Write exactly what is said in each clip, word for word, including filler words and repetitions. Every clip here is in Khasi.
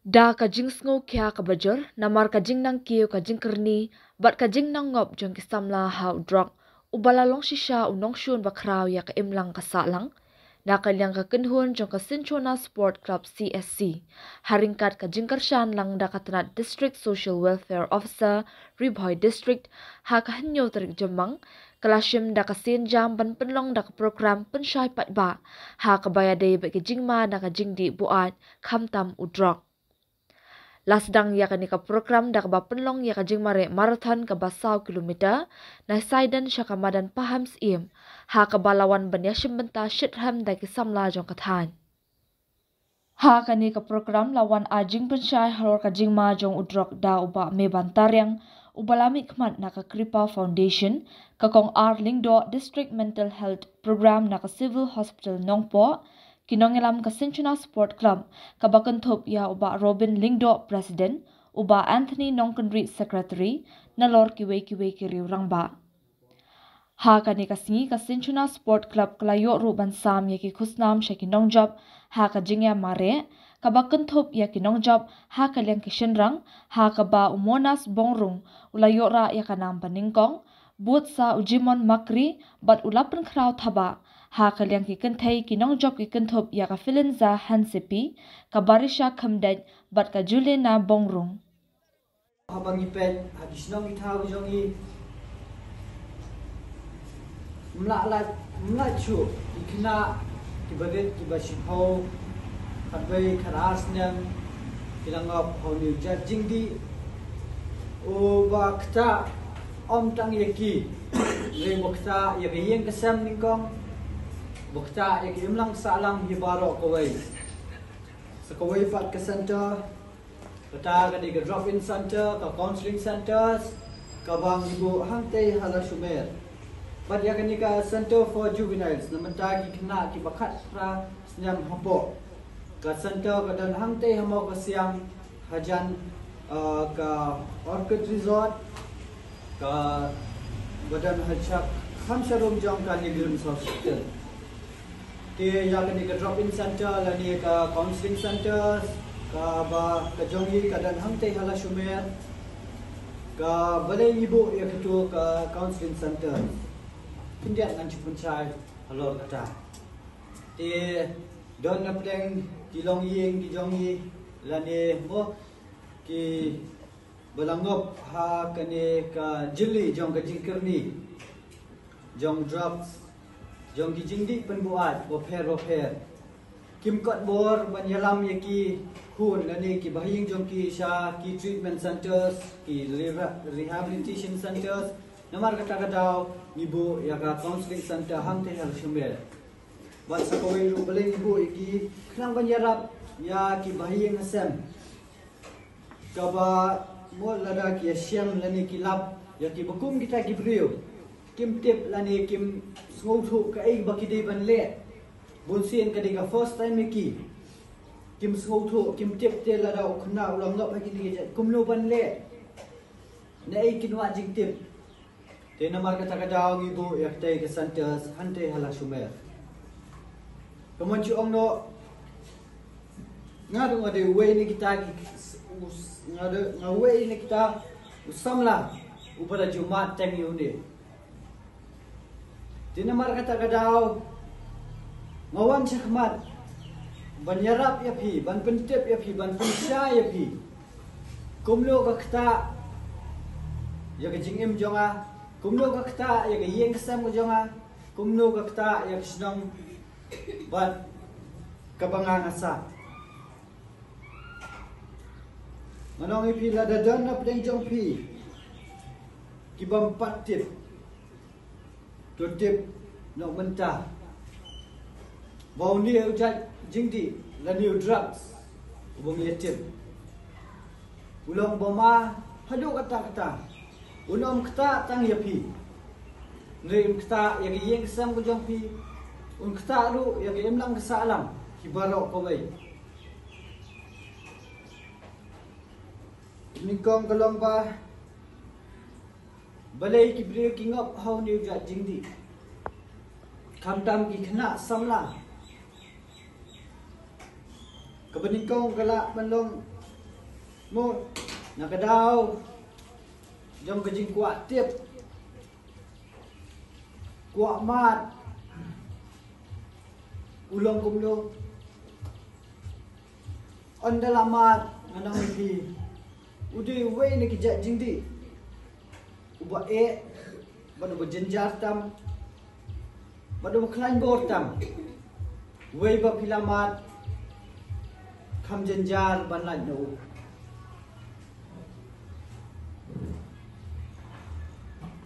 Da ka jingsngewkhia kaba jur namar ka jingnangkiew, ka jingkyrni bad ka jingnangngop jong ki samla ha u drok, uba la long shisha u nongshun bakhraw ïa ka imlang ka sahlang, na ka liang ka kynhun jong ka Cinchona Sport Club C S C, ha ryngkat ka jingkyrshan lang da ka tnat District Social Welfare Officer, Ri Bhoi District, ha ka hynñiew tarik Jymmang, ka la shim da ka sienjam ban pynlong da ka program pynshai paidbah ha kaba ïadei bad ki jingma na ka jingdih buaid khamtam u drok. La sdang ïa kane ka program da kaba pynlong ïa ka jingmareh marathon kaba saw kilometer na Saiden sha ka madan Pahamsyiem, ha kaba la wan ban ïashim bynta shitrhem da ki samla jong ka thaiñ. Ha kane ka program la wan ai jingpynshai halor ka jingma jong u drok da u Bah Meban Tariang, uba la mihkhmat na ka Kripa Foundation, ka Kong R Lyngdoh, District Mental Health Program na ka Civil Hospital Nongpoh, ki nongïalam ka Cinchona Sport Club, kaba kynthup ïa u Bah Robin Lyngdoh, President, u Bah Anthony Nongkynrih, Secretary, nalor kiwei kiwei ki riew rangbah. Ha kane ka sngi ka Cinchona Sport Club ka la ïoh ruh ban sam ïa ki khusnam sha ki nongjop ha ka jingïamareh, kaba kynthup ïa ki nongjop ha ka liang ki shynrang, ha kaba u Monas Bongrung u la ïoh rah ïa ka nam banyngkong, bud sa u Jimon Makri bad u la pynkhraw thabah ha ka liang ki kynthei, ki nongjop ki kynthup ïa ka Filinza Hansepi, ka Barisha Khymdeit bad ka Juliana Bongrung. Haba ngi peit ha ki shnong ki thaw jong ngi, mlah lait mlah shuh ki khynnah kiba rit kiba shiphew, khatwei khatar snem, ki la ngop ha une u jait jingdih uba ktah ym tang ïa ki, hynrei ba ktah ïa ka ïing ka sem nyngkong, ba ktah ïa ka imlang sahlang hi baroh kawei. Sa kawei pat ka center, kata ka dei ka drop-in center, ka counseling centers, kaba ngi buh hangtei ha Lashumer. Bad ïa kane ka Center for Juveniles, na mynta ki khynnah kiba khatphra snem hapoh. Ka center ka don hangtei ha Mawkasiang, hajan, uh, ka Orchid Resort, kaba don ha sha kham sharum jong ka Pilgrims Hospital. Te ïa kane ka drop-in center lane ka counseling centers, kaba ka jong ngi ka don hangtei ha Lashumer, ka balei ngi buh ïa kito ka counseling centers. Khyndiat ngan shu pynshai halor kata. Te don na pdeng ki longïing ki jong ngi lane mo ki ba la ngop ha kane ka jylli jong ka jingkyrni jong drugs, jong ki jingdih pynbuaid bapher bapher. Kim kot bor ban ïalam ïa ki khun lane ki bahaïing jong ki sha ki treatment centers, ki reha-, rehabilitation centers. Namar kata ka daw ngi buh ïa ka counseling center hangtei ha Lashumer. Bad sa kawei ruh balei ngi buh ïa ki, khnang ban ïarap ïa ki bahaïing hasem. Kaba mo lada ki ïashem lane ki lap ïa kiba kum kita ki briew, kim tip lane kim sngewthuh kaei ba ki dei ban leh. Bunsien ka dei ka first time ïa ki. Kim sngewthuh, kim tip te lada u khynnah u la ngop ha kine ki jait kumno ban leh. Naei kin wad jingtip. Te namar kata ka daw ngi buh ïa katei ka centers hangtei ha Lashumer. Kumno shu ong noh, nga ruh nga dei uwei na kita ki, nga dei, nga uwei na kita u samla uba la ju mad teng ïa une. Te namar kata ka daw nga wan shakhmat ban ïarap ïa phi, ban pyntip ïa phi, ban pynshai ïa phi. Kumno ka ktah ïa ka jingim jong nga, kumno ka ktah ïa ka ïing ka sem ka jong nga, kumno ka ktah ïa ka shnong bad kaba nga nga sah. Ngan ong ïa phi, lada don na pdeng jong phi ki bym pat tip, to tip noh mynta ba une u jait jingdih lane u drugs uba ngi ïa tip u long ba ma haduh katta katta un ym ktah tang ïa phi, hynrei un ktah ïa ka ïing ka sem ka jong phi, un ktah ruh ïa ka imlang ka sahlang ki baroh kawei. Nyngkong ka long ba balei ki briew ki ngop ha une u jait jingdih, khamtam ki khynnah samla. Kaba nyngkong ka lah ban long Mo, na ka daw jong ka jingkwah tip, kwah mad u long kumno? Ynda la mad, nga ong ïa phi, u dei uwei na ki jait jingdih uba eh bad uba jynjar tam bad uba khlaiñ bor tam. Wei ba phi la mad, kham jynjar ban lait na u.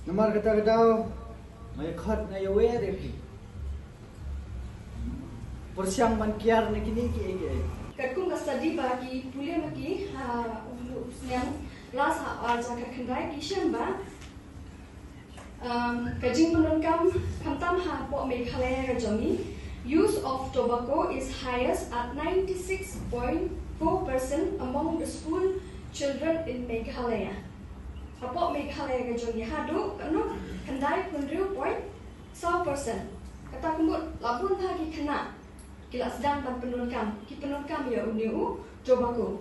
Namar kata ka daw nga ïa khot, nga ïa wer ïa phi, pyrshang ban kiar na kine kiei kiei. Katkum ka study ba ki pule ma ki ha u snem las ha ar hajar khatkhyndai, ki shem ba Um, ka jingpyndonkam khamtam hapoh Meghalaya ka jong ngi, use of tobacco is highest at ninety-six point four percent among the school children in Meghalaya. Hapoh Meghalaya ka jong ngi haduh kano, khyndai phew hynriew point saw percent. Kata ka mut la bun bha ki khynnah ki la sdang ban pyndonkam, ki pyndonkam ïa une u tobacco.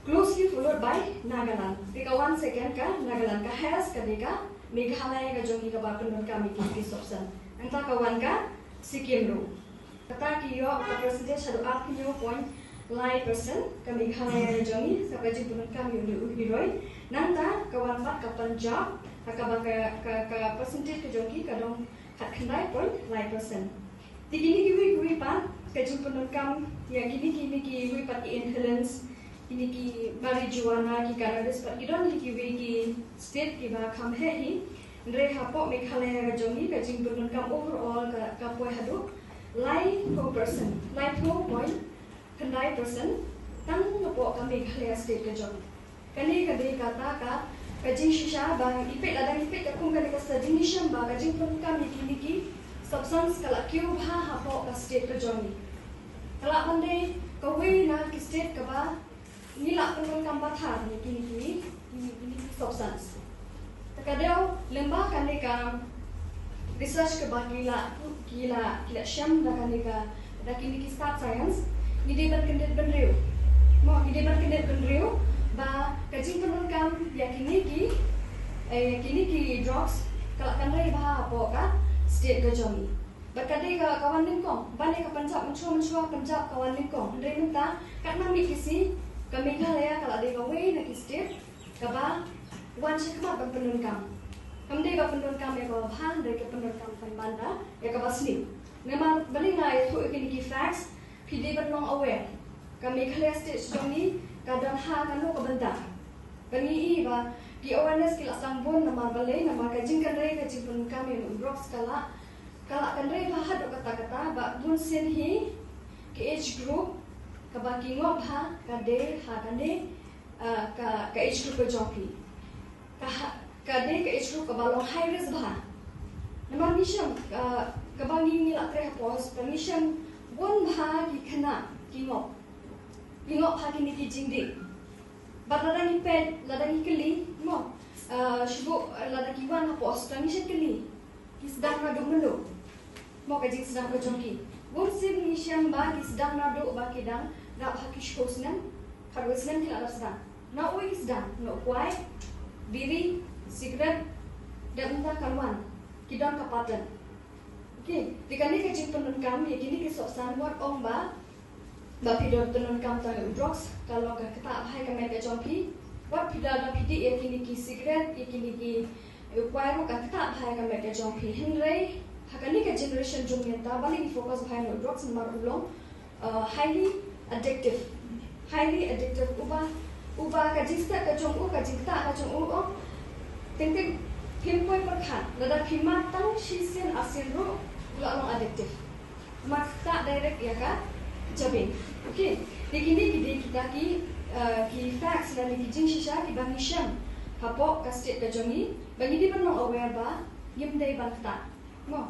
Closely followed by Nagaland. Te ka wan second ka Nagaland, ka highest ka dei ka Meghalaya ka jong ngi kaba pyndonkam ïa kine ki substance. Nangta ka wan ka Sikkim ruh. Kata ki ïoh ka percentage haduh arphew hynñiew point lai percent ka Meghalaya ka jong ngi, sa ka jingpyndonkam ïa une u heroin. Nangta ka wan pat ka Punjab, ha kaba ka, ka, ka percentage ka jong ki ka don khatkhyndai point lai percent. Te kine kiwei kiwei pat ka jingpyndonkam ïa kine, kine kiwei pat ki inhalants, kine ki marijuana, ki cannabis pat ki don ha kiwei ki state kiba kham heh hi. Hynrei hapoh Meghalaya ka jong ngi ka jingpyndonkam overall ka, ka poi haduh laiphew percent, laiphew point khyndai percent tang hapoh ka Meghalaya state ka jong. Kane ka dei kata ka, ka jingshisha ba ngi peit, lada ngi peit katkum kane ka study ngi shem ba ka jingpyndonkam ïa kine ki substance ka la kiew bha hapoh ka state ka jong ngi. Ka lah ban dei kawei na ki state kaba ngi la pyndonkam bha ïa kine ki, kine, kine ki substance. Te ka dei lyngba kane ka research kaba ki la, ki la, ki la shem da kane ka, da kine ki stad science, ngi dei ban kyndit bynriew. Mo, ngi dei ban kyndit bynriew ba ka jingpyndonkam ïa kine ki, eh, kine ki drugs ka la kynrei bha hapoh ka state ka jong ngi. Bad ka dei ka, ka wan nyngkong, ban ïa ka Punjab, mynshuwa mynshuwa Punjab ka wan nyngkong. Hynrei mynta katba mih ki sngi, ka Meghalaya ka la dei kawei na ki state kaba wan shakhmat ban pyndonkam. Kam dei ba pyndonkam ïa kaba bha, hynrei ka pyndonkam pynban da ïa kaba sniew. Namar balei nga ïathuh ïa kine ki facts, phi dei ban long aware. Ka Meghalaya state jong ngi ka don ha kano ka bynta? Ba ngi i ba ki awareness ki la sdang bun, namar balei, namar ka jingkynrei ka jingpyndonkam ïa une u drugs ka la, ka la kynrei bha haduh katta katta, ba bun sien hi ki age group kaba ki ngop bha ka dei ha kane, ah, ka, ka age group ka jong phi. Ka ha, ka dei ka age group kaba long high risk bha. Namar ngi shem, ah, kaba ngi, ngi la trei hapoh hospital ngi shem bun bha ki khynnah ki ngop. Ki ngop ha kine ki jingdih. Bad lada ngi peit, lada ngi kylli, mo, ah, shu, lada ki wan hapoh hospital ngi shu kylli, ki sdang naduh mynno? Mo, ka jingsdang ka jong ki. Bun sien ngi shem ba ki sdang naduh ba ki dang dap ha ki shiphew snem, khatwei snem ki la dap sdang. Na uwei ki sdang, na u kwai, biri, cigarette, dep mynta ka lwan, ki don ka pattern. Okay, te kane ka jingpyndonkam ïa kine ki substance, wat ong ba ba phi don pyndonkam tang ïa u drugs, ka long ka ktah bha ïa ka met ka jong phi. Wat phi da, da phi dih ïa kine ki cigarette, ïa kine ki, ïa u kwai ruh, ka ktah bha ïa ka met ka jong phi. Hynrei ha kane ka generation jong mynta, balei ngi focus bha ïa u drugs? Namar u long, uh, highly addictive. Highly addictive. Uba, uba ka jingstet ka jong u, ka jingktah ka jong u, oh, teng teng phim poi pyrkhat. Lada phi mad tang shisien arsien ruh, u la long addictive. Namar ktah direct ïa ka jabieng. Okay. Te kine ki dei kita ki, uh, ki facts lane ki jingshisha kiba ngi shem hapoh ka state ka jong ngi, ba ngi dei ban long aware ba ngim dei ban ktah. Mo,